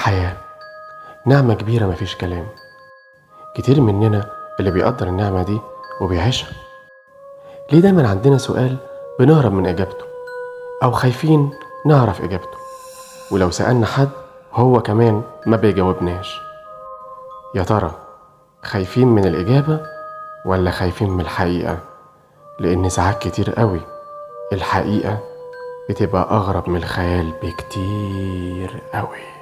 الحياة نعمة كبيرة، مفيش كلام. كتير مننا اللي بيقدر النعمة دي وبيعيشها. ليه دايما عندنا سؤال بنهرب من إجابته أو خايفين نعرف إجابته، ولو سألنا حد هو كمان ما بيجاوبناش؟ يا ترى خايفين من الإجابة ولا خايفين من الحقيقة؟ لأن ساعات كتير قوي الحقيقة بتبقى أغرب من الخيال بكتير قوي.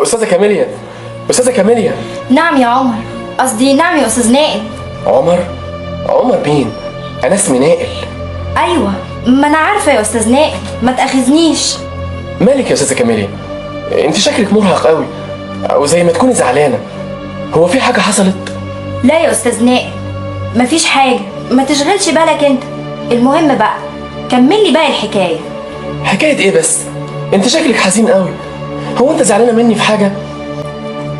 أستاذة كاميليا، أستاذة كاميليا. نعم يا عمر، قصدي نعم يا أستاذ نائل. عمر؟ عمر مين؟ أنا اسمي نائل. أيوة ما أنا عارفة يا أستاذ نائل، ما تأخذنيش. مالك يا أستاذة كاميليا؟ أنت شكلك مرهق قوي، أو زي ما تكوني زعلانة. هو في حاجة حصلت؟ لا يا أستاذ نائل، مفيش حاجة، ما تشغلش بالك أنت. المهم بقى كمل لي باقي الحكاية. حكاية إيه بس؟ أنت شكلك حزين قوي. هو أنت زعلانة مني في حاجة؟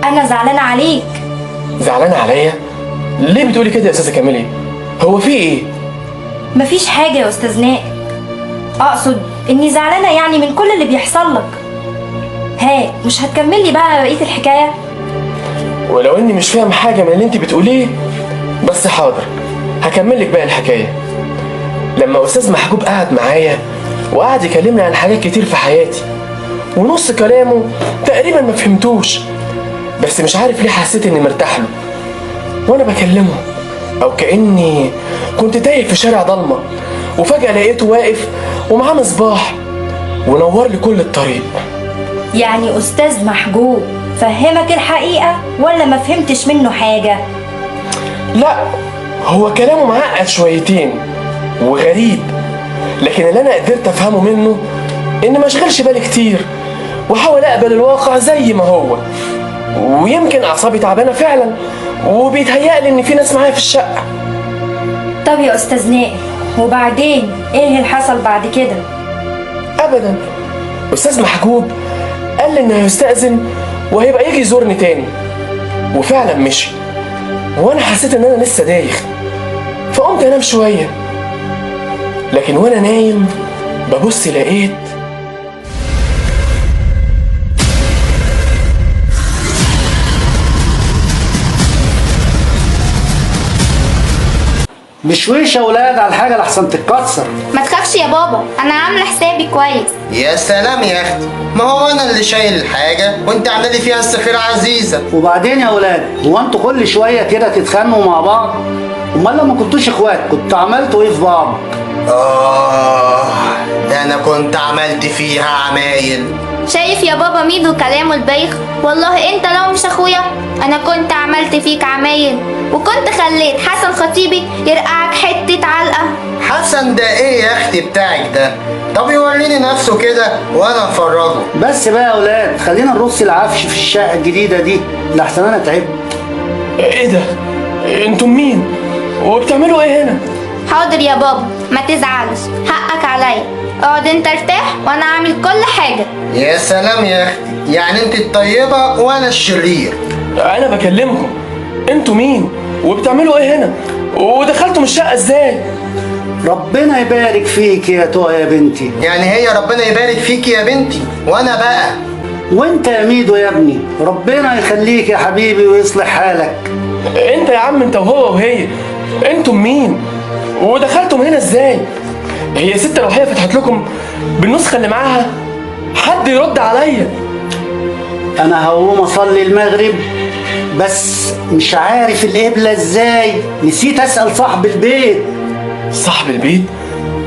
أنا زعلانة عليك. زعلانة عليا؟ ليه بتقولي كده يا أستاذة كاميليا؟ هو في إيه؟ مفيش حاجة يا أستاذ نائل، أقصد إني زعلانة يعني من كل اللي بيحصل لك. ها، مش هتكملي بقى بقية الحكاية؟ ولو إني مش فاهم حاجة من اللي أنت بتقوليه، بس حاضر هكملك باقي الحكاية. لما أستاذ محجوب قعد معايا وقعد يكلمني عن حاجات كتير في حياتي، ونص كلامه تقريبا ما فهمتوش، بس مش عارف ليه حسيت إني مرتاح له وأنا بكلمه، أو كأني كنت تايه في شارع ضلمة وفجأة لقيته واقف ومعاه مصباح ونور لي كل الطريق. يعني أستاذ محجوب فهمك الحقيقة ولا ما فهمتش منه حاجة؟ لا، هو كلامه معقد شويتين وغريب، لكن اللي أنا قدرت أفهمه منه إن ما اشغلش بالي كتير وحاول أقبل الواقع زي ما هو. ويمكن أعصابي تعبانة فعلا وبيتهيألي إن في ناس معايا في الشقة. طب يا أستاذ نائل، وبعدين إيه اللي حصل بعد كده؟ أبدا، أستاذ محجوب قال لي إنه هيستأذن وهيبقى يجي يزورني تاني، وفعلا مشي. وأنا حسيت إن أنا لسه دايخ، فقمت أنام شوية. لكن وأنا نايم ببص لقيت مشويش يا ولاد على الحاجة لحسن تتكسر. ما تخافش يا بابا، انا عامله حسابي كويس. يا سلام يا اختي، ما هو انا اللي شايل الحاجة وانت عامله لي فيها السفيره عزيزه. وبعدين يا ولاد، هو انتوا كل شوية كده تتخانقوا مع بعض؟ امال لو ما كنتوش اخوات كنت عملتوا ايه في بعض؟ ده انا كنت عملت فيها عمايل. شايف يا بابا ميدو كلامه البايخ؟ والله انت لو مش اخويا انا كنت عملت فيك عمايل، وكنت خليت حسن خطيبي يرقعك حتة علقة. حسن ده ايه يا اختي بتاعك ده؟ طب يوريني نفسه كده وانا افرجه. بس بقى يا ولاد، خلينا نرص العفش في الشقة الجديدة دي لحسن انا تعبت. ايه ده؟ انتم مين؟ وبتعملوا ايه هنا؟ حاضر يا بابا، ما تزعلش، حقك عليا. اقعد انت ارتاح وانا اعمل كل حاجة. يا سلام يا اختي، يعني انت الطيبة وانا الشرير. انا بكلمكم، انتوا مين؟ وبتعملوا ايه هنا؟ ودخلتم الشقة ازاي؟ ربنا يبارك فيك يا تقى يا بنتي. يعني هي ربنا يبارك فيك يا بنتي، وانا بقى وانت يا ميدو يا ابني، ربنا يخليك يا حبيبي ويصلح حالك. انت يا عم، انت وهو وهي، انتم مين؟ ودخلتم هنا ازاي؟ هي ست روحية فتحت لكم بالنسخة اللي معاها؟ حد يرد عليا. انا هقوم اصلي المغرب، بس مش عارف القبلة ازاي، نسيت اسأل صاحب البيت. صاحب البيت؟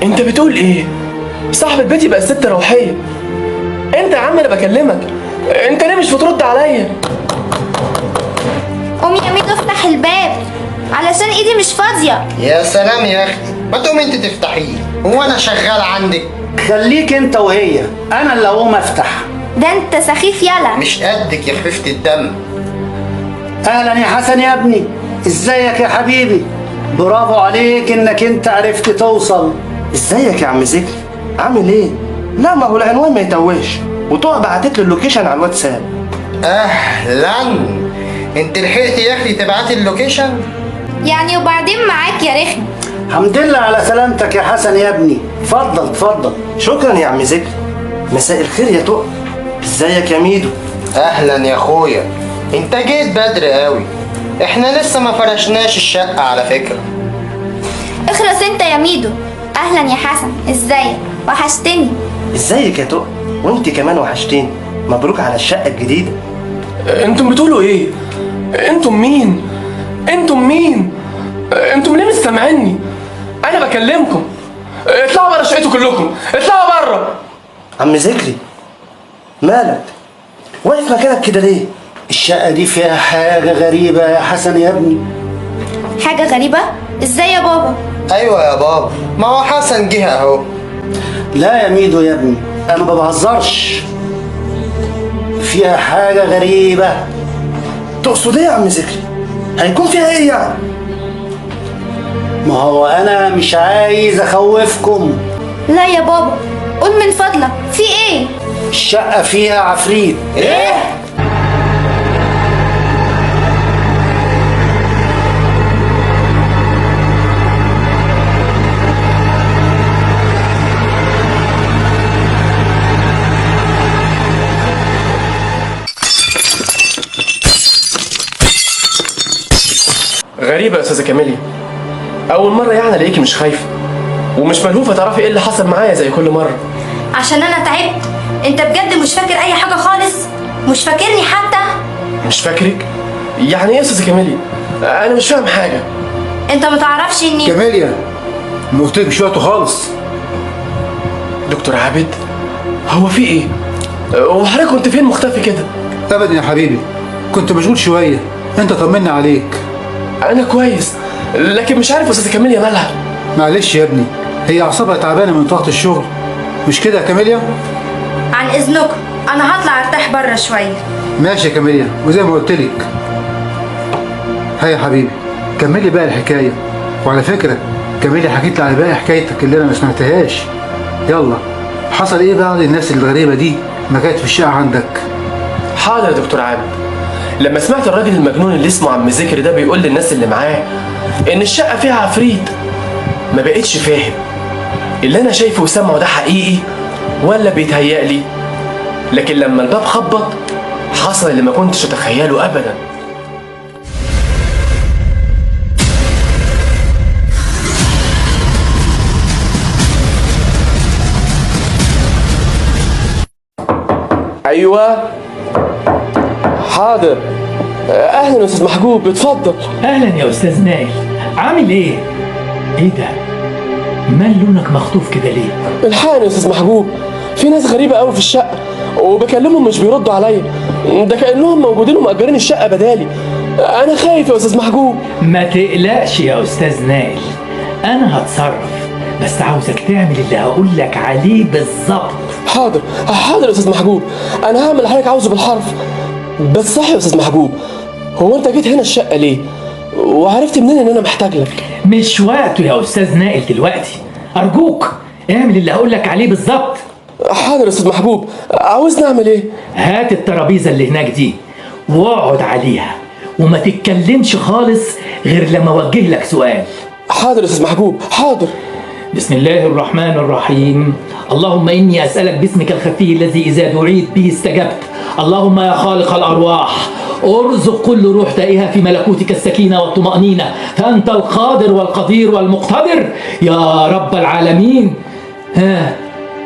انت بتقول ايه؟ صاحب البيت يبقى الست روحية. انت يا عم انا بكلمك، انت ليه مش بترد عليا؟ قوم يا ميدو افتح الباب علشان ايدي مش فاضية. يا سلام يا اختي، ما تقومي انت تفتحيه، هو انا شغال عندك؟ خليك انت وهي، انا اللي هقوم افتح. ده انت سخيف يلا. مش قدك يا خفيفة الدم. اهلا يا حسن يا ابني، ازيك يا حبيبي؟ برافو عليك انك انت عرفت توصل. ازيك يا عم ذكري، عامل ايه؟ لا ما هو العنوان ما يتوهش، وطه بعتت لي ال location على الواتساب. اهلا، انت لحقتي يا اختي تبعتي ال location؟ يعني وبعدين معاك يا رخم. الحمد لله على سلامتك يا حسن يا ابني، اتفضل اتفضل. شكرا يا عم ذكري. مساء الخير يا تقى. ازيك يا ميدو؟ اهلا يا اخويا، انت جيت بدري قوي، احنا لسه ما فرشناش الشقة على فكرة. اخرس انت يا ميدو. اهلا يا حسن، ازيك؟ وحشتني. ازيك يا تقى؟ وانت كمان وحشتيني. مبروك على الشقة الجديدة. انتم بتقولوا ايه؟ انتم مين؟ انتم مين؟ انتم ليه مش سامعيني؟ انا بكلمكم. اطلعوا بره شقتوا كلكم، اطلعوا بره. عم ذكري مالك واقف مكانك كده ليه؟ الشقة دي فيها حاجة غريبة يا حسن يا ابني. حاجة غريبة؟ ازاي يا بابا؟ ايوه يا بابا، ما هو حسن جه اهو. لا يا ميدو يا ابني، انا ما بهزرش، فيها حاجة غريبة. تقصد ايه يا عم ذكري؟ هيكون فيها ايه يعني؟ ما هو انا مش عايز اخوفكم. لا يا بابا، قول من فضلك، في ايه؟ الشقة فيها عفريت. ايه؟ غريبة يا استاذة كاميليا، أول مرة يعني ألاقيكي مش خايفة ومش ملهوفة تعرفي إيه اللي حصل معايا زي كل مرة. عشان انا تعبت. انت بجد مش فاكر اي حاجة خالص؟ مش فاكرني حتى؟ مش فاكرك؟ يعني إيه يا استاذة كاميليا؟ أنا مش فاهم حاجة. انت ما تعرفش اني كاميليا، ما قلتلك مش وقته خالص. دكتور عابد، هو في إيه؟ وحضرتك كنت فين مختفي كده؟ ابدا يا حبيبي، كنت مشغول شوية. انت طمنا عليك. أنا كويس، لكن مش عارف أستاذة كاميليا مالها. معلش يا ابني، هي اعصابها تعبانة من ضغط الشغل، مش كده يا كاميليا؟ عن اذنكم انا هطلع ارتاح بره شوية. ماشي يا كاميليا، وزي ما قلت لك. هيا يا حبيبي كملي بقى الحكاية. وعلى فكرة كاميليا حكيت لي على باقي حكايتك اللي انا ما سمعتهاش. يلا، حصل ايه بعد الناس الغريبة دي ما كانت في الشقة عندك؟ حاضر يا دكتور عابد. لما سمعت الراجل المجنون اللي اسمه عم ذكري ده بيقول للناس اللي معاه ان الشقة فيها عفريت، ما بقتش فاهم اللي انا شايفه وسامعه ده حقيقي ولا بيتهيألي. لكن لما الباب خبط حصل اللي ما كنتش اتخيله ابدا. ايوه حاضر. اهلا يا استاذ محجوب، اتفضل. اهلا يا استاذ نائل، عامل ايه؟ ايه ده؟ مال لونك مخطوف كده ليه؟ الحقني يا استاذ محجوب، في ناس غريبة قوي في الشقة وبكلمهم مش بيردوا عليا، ده كانهم موجودين ومأجرين الشقة بدالي. انا خايف يا استاذ محجوب. ما تقلقش يا استاذ نائل، انا هتصرف، بس عاوزك تعمل اللي هقولك عليه بالظبط. حاضر حاضر يا استاذ محجوب، انا هعمل اللي حضرتك عاوزه بالحرف. بس صح يا استاذ محجوب، هو انت جيت هنا الشقة ليه؟ وعرفت منين ان انا محتاج لك؟ مش وقته يا استاذ نائل دلوقتي، ارجوك اعمل اللي هقولك عليه بالظبط. حاضر يا استاذ محجوب، عاوزني اعمل ايه؟ هات الترابيزة اللي هناك دي واقعد عليها، وما تتكلمش خالص غير لما اوجه لك سؤال. حاضر يا استاذ محجوب، حاضر. بسم الله الرحمن الرحيم. اللهم إني أسألك باسمك الخفي الذي إذا دعيت به استجبت. اللهم يا خالق الأرواح ارزق كل روح تائهة في ملكوتك السكينة والطمأنينة، فأنت القادر والقدير والمقتدر يا رب العالمين. ها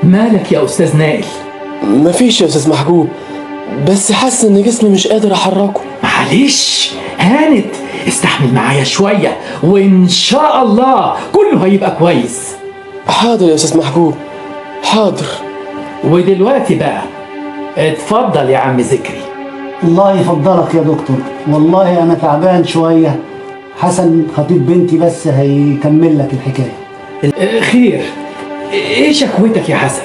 مالك يا أستاذ نائل؟ مفيش يا استاذ محجوب، بس حاسس ان جسمي مش قادر احركه. معلش هانت، استحمل معايا شوية وإن شاء الله كله هيبقى كويس. حاضر يا استاذ محجوب، حاضر. ودلوقتي بقى اتفضل يا عم ذكري. الله يفضلك يا دكتور، والله انا تعبان شوية. حسن خطيب بنتي بس هيكمل لك الحكاية. خير، ايه شكوتك يا حسن؟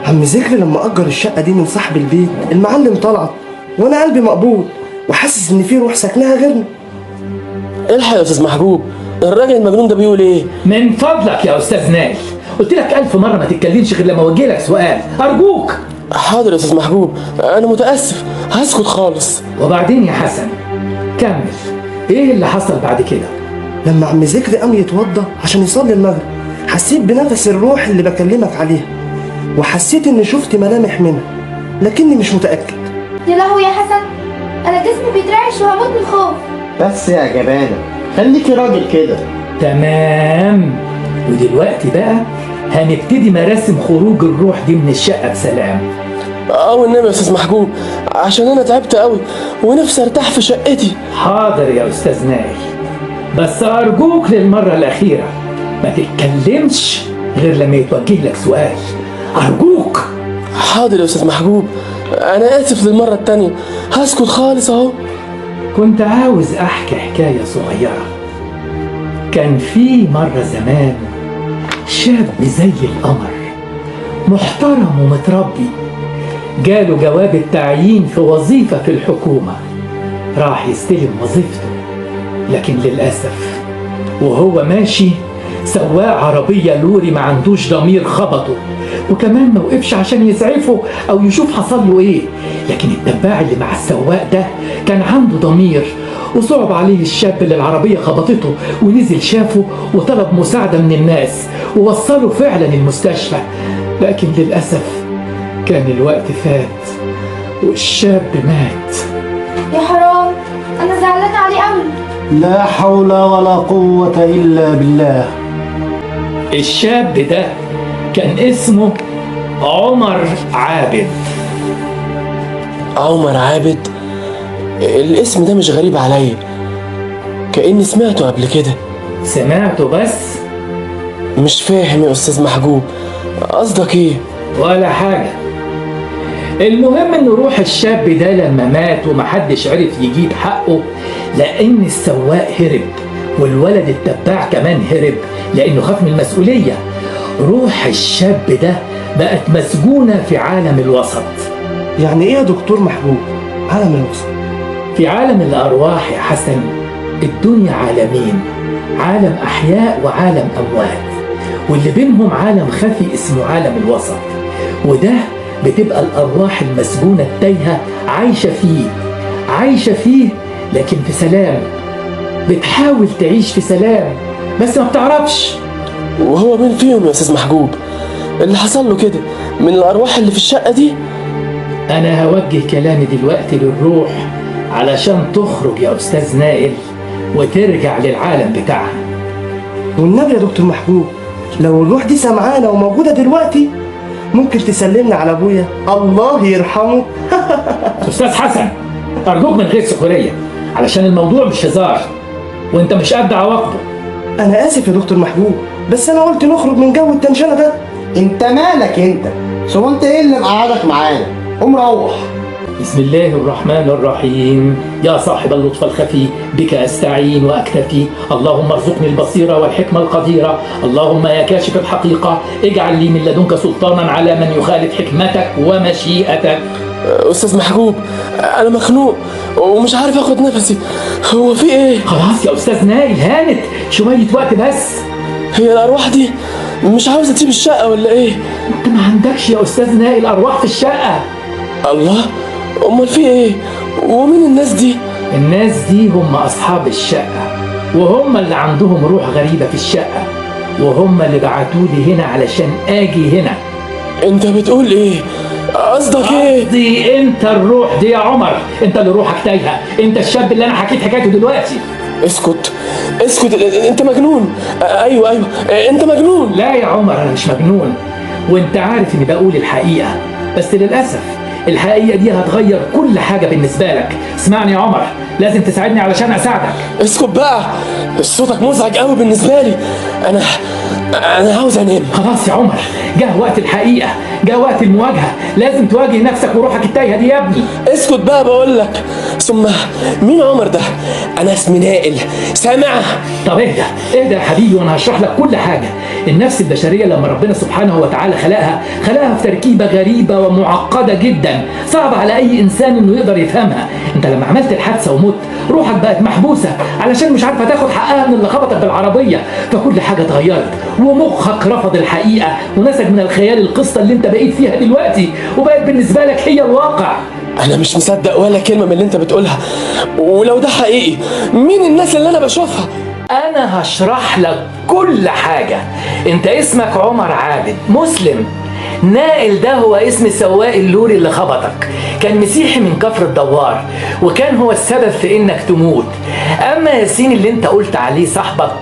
عم ذكري لما أجر الشقة دي من صاحب البيت المعلم طلعت، وأنا قلبي مقبوض وحاسس إن في روح ساكنها غيرنا. الحق يا استاذ محجوب، الراجل المجنون ده بيقول ايه؟ من فضلك يا استاذ نائل، قلت لك 1000 مرة ما تتكلمش غير لما اوجه لك سؤال، ارجوك. حاضر يا استاذ محجوب، انا متاسف، هسكت خالص. وبعدين يا حسن كمل، ايه اللي حصل بعد كده؟ لما عم ذكري قام يتوضى عشان يصلي المغرب حسيت بنفس الروح اللي بكلمك عليها، وحسيت اني شفت ملامح منها، لكني مش متأكد. يا لهوي يا حسن، انا جسمي بيترعش وهموت من الخوف. بس يا جبانة، خليكي راجل كده. تمام، ودلوقتي بقى هنبتدي مراسم خروج الروح دي من الشقة بسلام. اه والنبي يا استاذ محجوب، عشان انا تعبت قوي ونفسي ارتاح في شقتي. حاضر يا أستاذ نائل، بس أرجوك للمرة الأخيرة ما تتكلمش غير لما يتوجه لك سؤال، أرجوك. حاضر يا استاذ محجوب، انا اسف للمرة التانية، هسكت خالص اهو. كنت عاوز أحكي حكاية صغيرة. كان في مرة زمان شاب زي القمر، محترم ومتربي، جاله جواب التعيين في وظيفة في الحكومة. راح يستلم وظيفته، لكن للأسف وهو ماشي سواق عربية لوري ما عندوش ضمير خبطه، وكمان ما وقفش عشان يسعفه أو يشوف حصل له إيه. لكن التباع اللي مع السواق ده كان عنده ضمير، وصعب عليه الشاب اللي العربية خبطته، ونزل شافه وطلب مساعدة من الناس ووصله فعلا المستشفى. لكن للأسف كان الوقت فات والشاب مات. يا حرام، انا زعلانة عليه قوي. لا حول ولا قوة إلا بالله. الشاب ده كان اسمه عمر عابد. عمر عابد؟ الاسم ده مش غريب عليا، كأني سمعته قبل كده. سمعته بس؟ مش فاهم يا استاذ محجوب، قصدك ايه؟ ولا حاجة. المهم ان روح الشاب ده لما مات ومحدش عرف يجيب حقه، لان السواق هرب والولد التباع كمان هرب لانه خاف من المسؤولية. روح الشاب ده بقت مسجونة في عالم الوسط. يعني ايه يا دكتور محجوب عالم الوسط؟ في عالم الأرواح يا حسن، الدنيا عالمين، عالم أحياء وعالم أموات، واللي بينهم عالم خفي اسمه عالم الوسط، وده بتبقى الأرواح المسجونة التايهة عايشة فيه، عايشة فيه لكن في سلام، بتحاول تعيش في سلام بس ما بتعرفش. وهو مين فيهم يا استاذ محجوب اللي حصل له كده من الارواح اللي في الشقة دي؟ أنا هوجه كلامي دلوقتي للروح علشان تخرج يا أستاذ نائل وترجع للعالم بتاعها. والنبي يا دكتور محجوب، لو الروح دي سمعانة وموجودة دلوقتي ممكن تسلمنا على ابويا الله يرحمه. أستاذ حسن، أرجوك من غير سخرية، علشان الموضوع مش هزار وأنت مش قد عواقبه. انا اسف يا دكتور محجوب، بس انا قلت نخرج من جو التنشنة ده. انت مالك انت؟ سو انت ايه اللي مقعدك معانا؟ قوم روح. بسم الله الرحمن الرحيم. يا صاحب اللطف الخفي، بك أستعين وأكتفي. اللهم ارزقني البصيرة والحكمة القديرة. اللهم يا كاشف الحقيقة اجعل لي من لدنك سلطانا على من يخالف حكمتك ومشيئتك. استاذ محجوب، انا مخنوق ومش عارف اخد نفسي، هو في ايه؟ خلاص يا أستاذ نائل، هانت شوية وقت بس. هي الارواح دي مش عاوزة تسيب الشقة ولا ايه؟ انت ما عندكش يا أستاذ نائل أرواح في الشقة. الله، امال في ايه؟ ومين الناس دي؟ الناس دي هم أصحاب الشقة، وهم اللي عندهم روح غريبة في الشقة، وهم اللي بعتولي هنا علشان آجي هنا. انت بتقول ايه؟ قصدك ايه؟ قصدي انت الروح دي يا عمر، انت اللي روحك تايهة، انت الشاب اللي انا حكيت حكايته دلوقتي. اسكت اسكت، انت مجنون. ايوه ايوه، انت مجنون. لا يا عمر، انا مش مجنون، وانت عارف اني بقول الحقيقة، بس للأسف الحقيقة دي هتغير كل حاجة بالنسبة لك. اسمعني يا عمر، لازم تساعدني علشان أساعدك. اسكت بقى، صوتك مزعج قوي بالنسبة لي. أنا عاوز أنام. خلاص يا عمر، جه وقت الحقيقة، جه وقت المواجهة، لازم تواجه نفسك وروحك التايهة دي يا ابني. اسكت بقى بقول لك. ثم مين عمر ده؟ أنا اسمي نائل، سامع؟ طب اهدى اهدى يا حبيبي، وانا هشرح لك كل حاجة. النفس البشرية لما ربنا سبحانه وتعالى خلقها، خلقها في تركيبه غريبة ومعقدة جدا، صعب على اي انسان انه يقدر يفهمها. انت لما عملت الحادثة ومت، روحك بقت محبوسة علشان مش عارفه تاخد حقها من اللي خبطك بالعربية، فكل حاجة اتغيرت، ومخك رفض الحقيقة ونسج من الخيال القصة اللي انت بقيت فيها دلوقتي، وبقت بالنسبة لك هي الواقع. أنا مش مصدق ولا كلمة من اللي أنت بتقولها، ولو ده حقيقي مين الناس اللي أنا بشوفها؟ انا هشرح لك كل حاجة. انت اسمك عمر عابد، مسلم. نائل ده هو اسم سواق اللوري اللي خبطك، كان مسيحي من كفر الدوار، وكان هو السبب في انك تموت. اما ياسين اللي انت قلت عليه صاحبك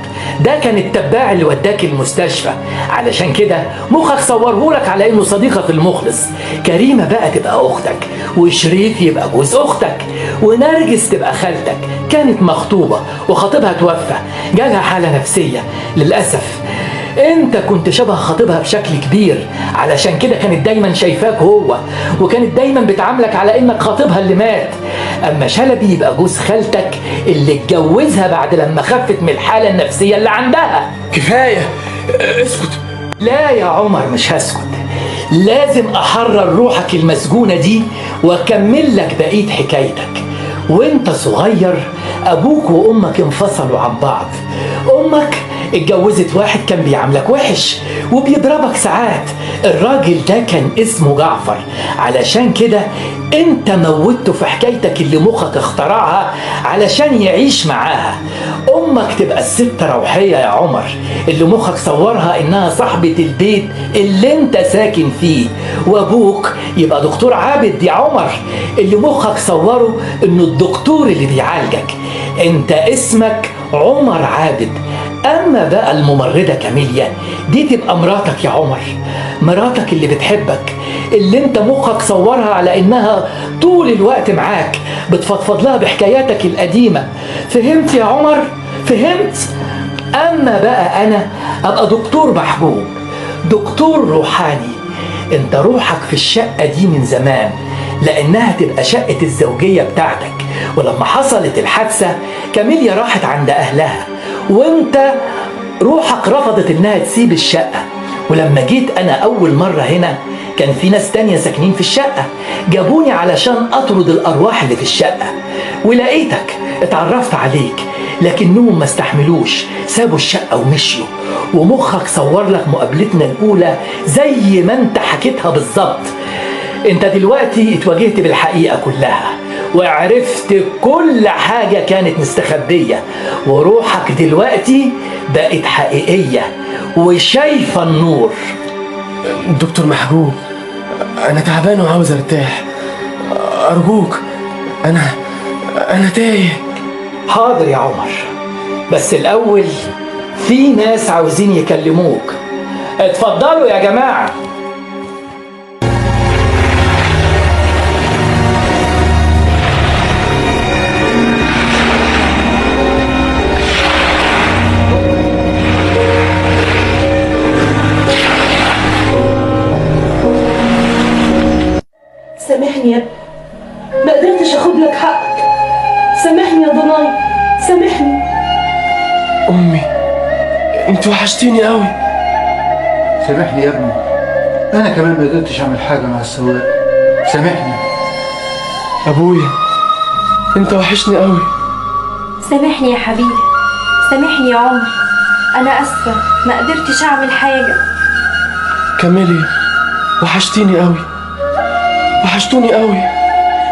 ده كان التباع اللي وداك المستشفى، علشان كده مخك صورهولك على انه صديقك المخلص. كريمة بقى تبقى اختك، وشريف يبقى جوز اختك، ونرجس تبقى خالتك، كانت مخطوبة وخطيبها توفى، جالها حالة نفسية للأسف. انت كنت شبه خطيبها بشكل كبير، علشان كده كانت دايما شايفاك هو، وكانت دايما بتعاملك على انك خطيبها اللي مات. اما شلبي يبقى جوز خالتك اللي اتجوزها بعد لما خفت من الحالة النفسية اللي عندها. كفاية، اسكت. لا يا عمر مش هسكت، لازم احرر روحك المسجونة دي واكمل لك بقية حكايتك. وانت صغير ابوك وامك انفصلوا عن بعض. امك اتجوزت واحد كان بيعاملك وحش وبيضربك ساعات، الراجل ده كان اسمه جعفر، علشان كده انت موتته في حكايتك اللي مخك اخترعها علشان يعيش معاها. امك تبقى الست روحية يا عمر، اللي مخك صورها انها صاحبة البيت اللي انت ساكن فيه، وابوك يبقى دكتور عابد يا عمر، اللي مخك صوره انه الدكتور اللي بيعالجك. انت اسمك عمر عابد. اما بقى الممرضة كاميليا دي تبقى مراتك يا عمر، مراتك اللي بتحبك، اللي انت مخك صورها على انها طول الوقت معاك، بتفضفض لها بحكاياتك القديمة. فهمت يا عمر؟ فهمت؟ اما بقى انا ابقى دكتور محبوب، دكتور روحاني. انت روحك في الشقة دي من زمان، لانها تبقى شقة الزوجية بتاعتك. ولما حصلت الحادثة كاميليا راحت عند اهلها، وانت روحك رفضت انها تسيب الشقة. ولما جيت انا اول مرة هنا كان في ناس تانية ساكنين في الشقة، جابوني علشان اطرد الارواح اللي في الشقة، ولقيتك، اتعرفت عليك، لكنهم ما استحملوش، سابوا الشقة ومشيوا. ومخك صور لك مقابلتنا الاولى زي ما انت حكيتها بالظبط. انت دلوقتي اتواجهت بالحقيقة كلها، وعرفت كل حاجة كانت مستخبية، وروحك دلوقتي بقت حقيقية وشايفة النور. دكتور محجوب، انا تعبان وعاوز ارتاح، ارجوك، انا تايه. حاضر يا عمر، بس الأول في ناس عاوزين يكلموك. اتفضلوا يا جماعة. سامحني يا ابني، ما قدرتش اخد لك حقك. سامحني يا ضناي، سامحني. امي انت وحشتيني قوي. سامحني يا ابني، انا كمان ما قدرتش اعمل حاجه مع السواق، سامحني. ابويا انت وحشني قوي. سامحني يا حبيبي، سامحني يا عمر، انا اسفه ما قدرتش اعمل حاجه. كاميليا وحشتيني قوي، وحشتوني قوي.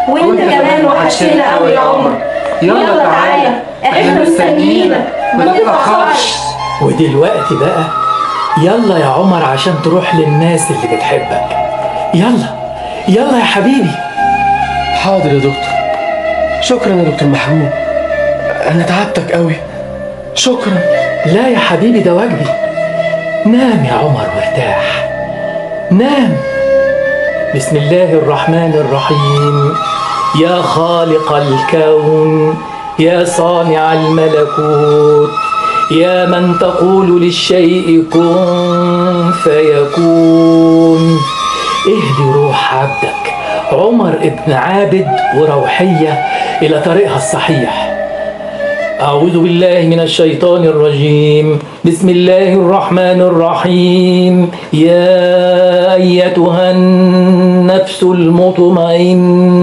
وانت كمان وحشتنا قوي يا عمر. يلا تعالى، احنا مستنيينك، ما تتأخرش. ودلوقتي بقى يلا يا عمر عشان تروح للناس اللي بتحبك. يلا يلا يا حبيبي. حاضر يا دكتور، شكرا يا دكتور محمود، انا تعبتك قوي، شكرا. لا يا حبيبي ده واجبي. نام يا عمر وارتاح، نام. بسم الله الرحمن الرحيم. يا خالق الكون، يا صانع الملكوت، يا من تقول للشيء كن فيكون، اهدي روح عبدك عمر ابن عابد وروحية إلى طريقها الصحيح. أعوذ بالله من الشيطان الرجيم. بسم الله الرحمن الرحيم. يا أيتها النفس المطمئنة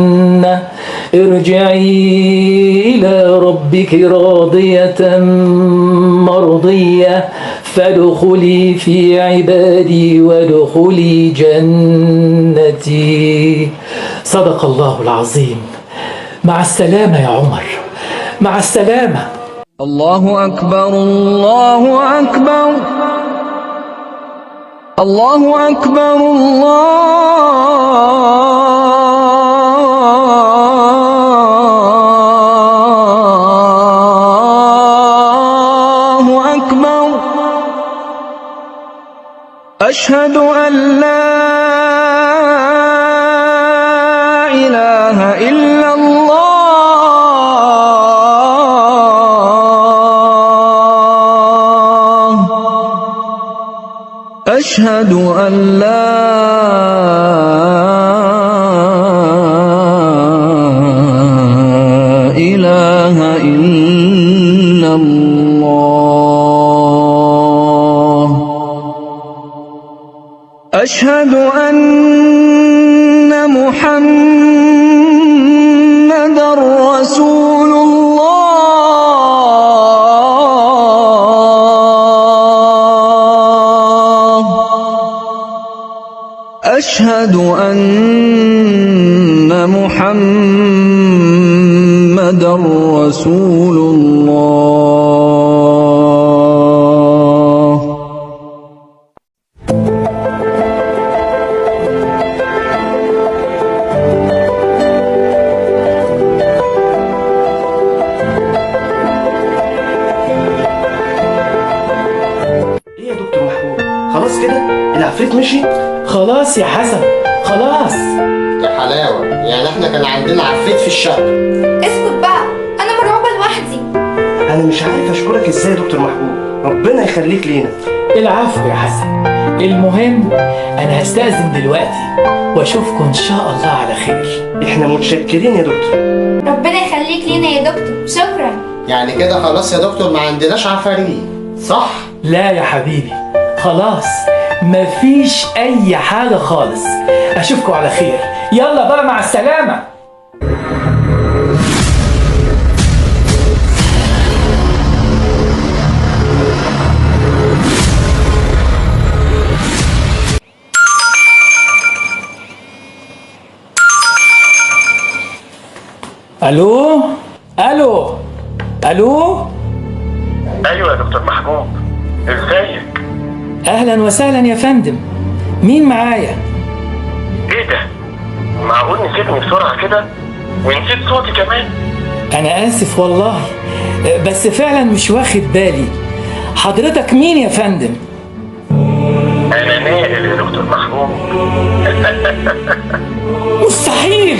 ارجعي إلى ربك راضية مرضية فادخلي في عبادي وادخلي جنتي. صدق الله العظيم. مع السلامة يا عمر، مع السلامة. الله أكبر الله أكبر الله أكبر الله أكبر أشهد أن لا إله إلا الله أشهد أن لا إله إلا الله أشهد أن محمدا رسول الله أشهد أن محمدا رسول الله. ايه يا دكتور محمود، خلاص كده العفريت مشي؟ خلاص يا حسن خلاص. يا حلاوة، يعني احنا كان عندنا عفريت في الشقة. اسكت بقى، انا مرعوبة لوحدي. انا مش عارف اشكرك ازاي يا دكتور محمود، ربنا يخليك لينا. العفو يا حسن. المهم انا هستأذن دلوقتي واشوفكم ان شاء الله على خير. احنا متشكرين يا دكتور. ربنا يخليك لينا يا دكتور، شكرا. يعني كده خلاص يا دكتور ما عندناش عفاريت صح؟ لا يا حبيبي خلاص، مفيش اي حاجة خالص. اشوفكم على خير، يلا بقى مع السلامة. الو الو الو. ايوه يا دكتور محبوب، ازيك؟ اهلا وسهلا يا فندم، مين معايا؟ ايه ده؟ معقول نسيتني بسرعة كده؟ ونسيت صوتي كمان؟ انا اسف والله، بس فعلا مش واخد بالي. حضرتك مين يا فندم؟ انا نائل يا دكتور محبوب. مستحيل.